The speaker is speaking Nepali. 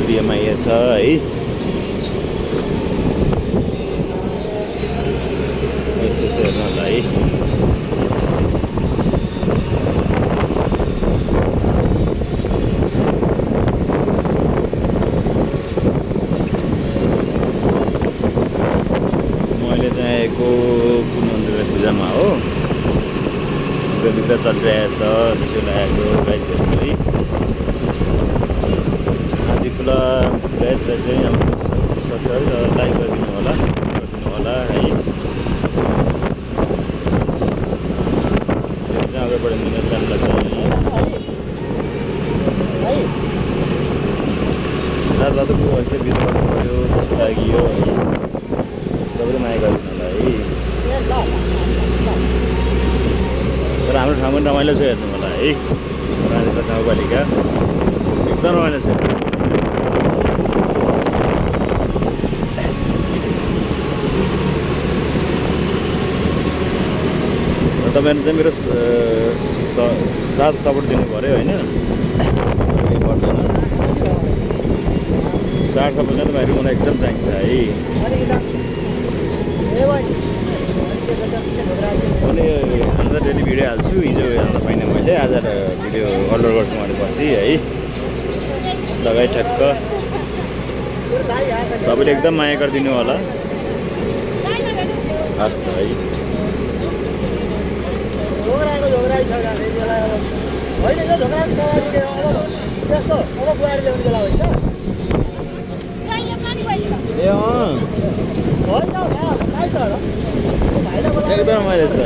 बिएमआई छ है। यसो हेर्नु होला है। मैले चाहिँ आएको कुन मन्दिर पूजामा हो, भित्र चलिरहेछ त्यसो लागेको गाइज हेर्नु है। आदि खुला गाइजलाई चाहिँ अब लाइक गरिदिनु होला है। अगाडिबाट मेरो च्यानललाई चाहिँ साथसाथको अहिले भिडियो गर्नु पऱ्यो, त्यसको लागि यो है सबैले माया गरिदिनु होला है। तर हाम्रो ठाउँमा रमाइलो छ, हेर्नु होला है। राजेन्द्र गाउँपालिका एकदम रमाइलो छ। तपाईँहरू चाहिँ मेरो साथ सपोर्ट दिनु पऱ्यो होइन, पर्दैन। साथ सपोर्ट चाहिँ तपाईँहरू मलाई एकदम चाहिन्छ है। अनि अन्त डेली भिडियो हाल्छु, हिजो हाल्न पाइनँ मैले, आज भिडियो अपलोड गर्छु भनेपछि है। लगाइ ठ्याक्क सबैले एकदम माया गरिदिनु होला, हस् त है। एकदम रमाइलो छ।